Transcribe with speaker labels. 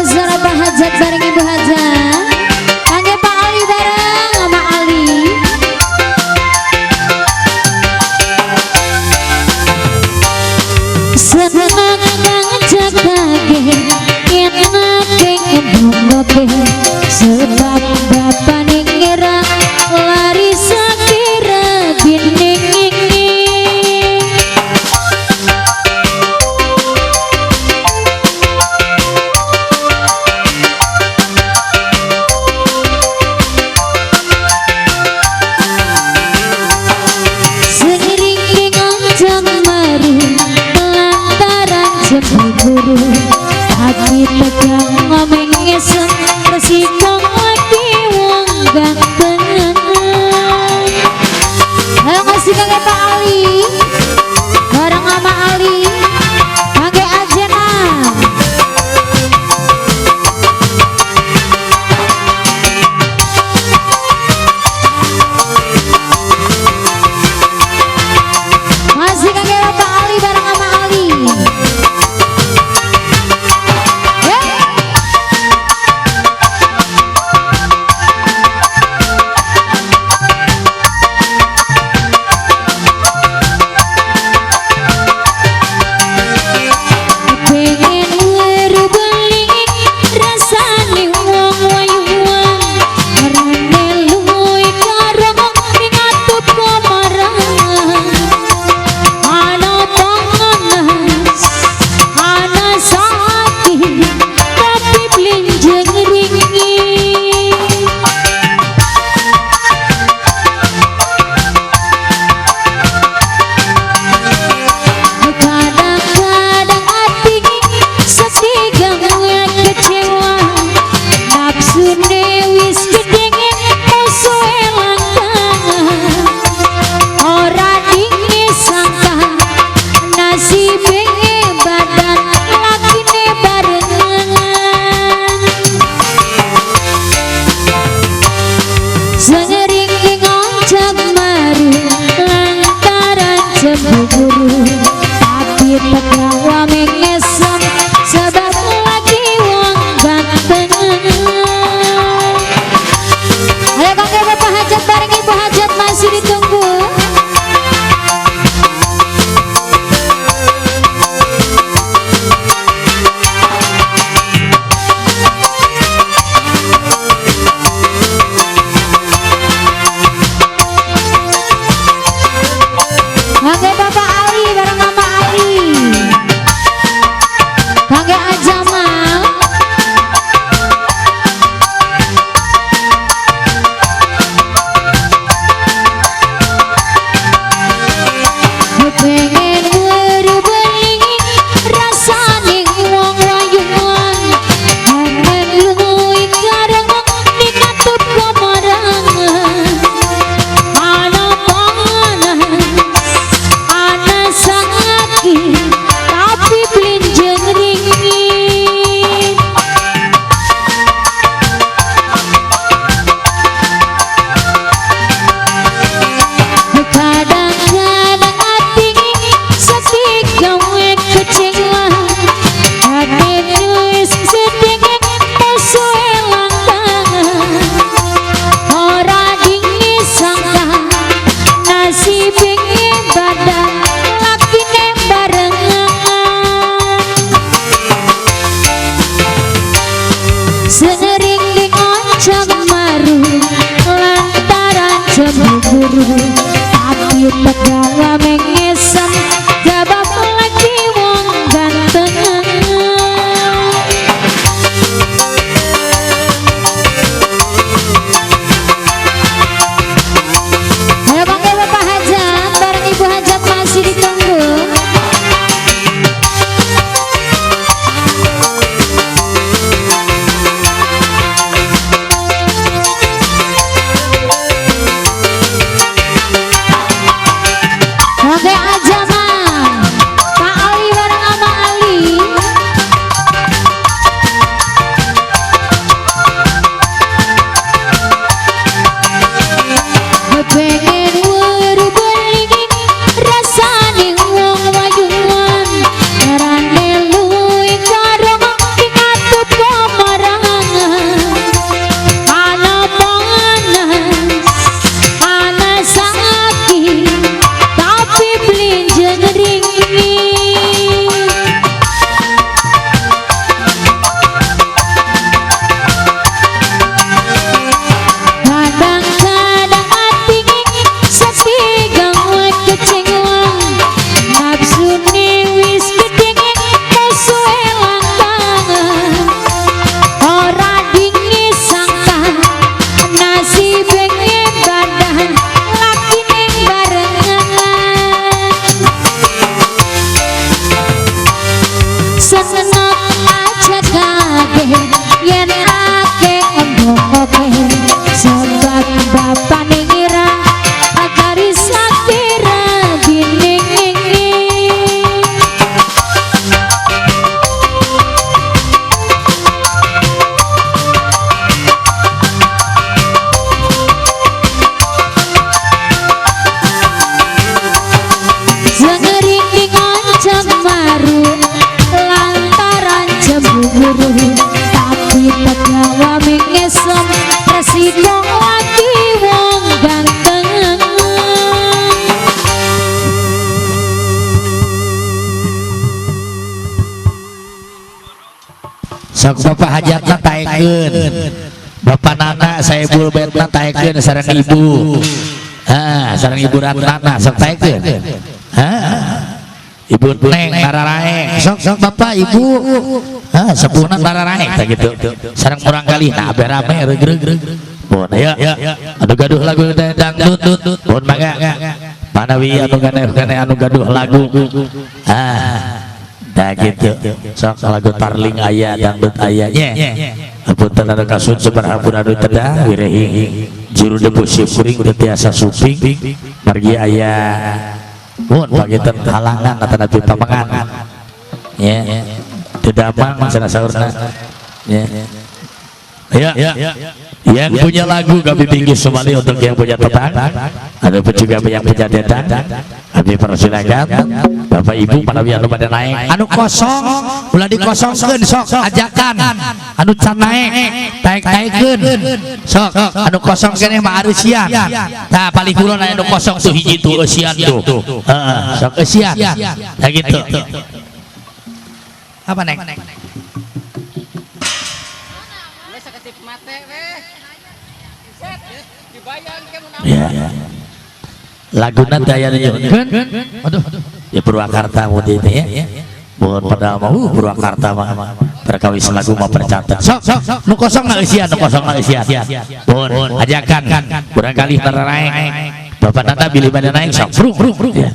Speaker 1: Zara Pak Hajat bareng Ibu Hajat. Kangge Pak Ali bareng sama Ali. Seneng kang jagake enake ngebungoke sebab bapane ngira lari sakira bini. Cemburu hati tegang ngomong ngesem resiko lagi wong ganteng. Ayo kasih kakek Pak Ali bareng sama Ali kakek Ajena. Masih kakek Bapak Ali bareng sama Ali. Cemburu tapi tegawa mengesem sebab lagi wong ganteng. Ayo kakek Bapak Hajat bareng Ibu Hajat masih ditunggu. Oke Bapak Ali bareng Mama Ali.
Speaker 2: Sok bapak hajatna taekeun. Bapak nana Saebul betna taekeun sareng ibu. Ah, sareng ibu Ratnana sok taekeun. Hah? Ibu Neng nararaek. Sok sok bapak ibu. Ah, sepuhna nararaek tah gitu. Sareng murang kali nah abe rame regreg. Mun aya anu gaduh lagu dangdut, mun mangga. Manawi anu gane anu gaduh lagu. Ah, nah gitu. Sok lagu tarling aya, dangdut aya nya. Hapunten anu kasun sabaraha pun anu tedah wirehi juru debu syukuring teu tiasa suping margi aya mun panginten halangan atanapi pamengan ya teu damang cenah saurna ya. Ya, yang punya lagu kami tinggi sekali untuk yang punya tebang, ada pun juga yang punya dedang, kami persilakan Bapak Ibu para anu pada naik.
Speaker 3: Anu kosong ulah dikosongkeun, sok ajakan anu can naek taek-taekeun. Sok anu kosong keneh mah areusian. Tah, paling kulon aya anu kosong tuh hiji tuh, eusian tuh. Heeh, sok eusian. Nah gitu. Apa, Neng?
Speaker 4: We saketip mate we. Set, dibayang ke mun.
Speaker 2: Ya. Laguna daya nyuhunkeun.
Speaker 3: Aduh.
Speaker 2: Ya Purwakarta mun itu ya. Mohon padahal mah Purwakarta mah perkawis lagu mah percanten.
Speaker 3: Sok sok nu kosong na eusian, nu kosong na eusian.
Speaker 2: Mohon ajakan barangkali naik. Bapak nana bilih pada naik sok brung brung brung. Ya.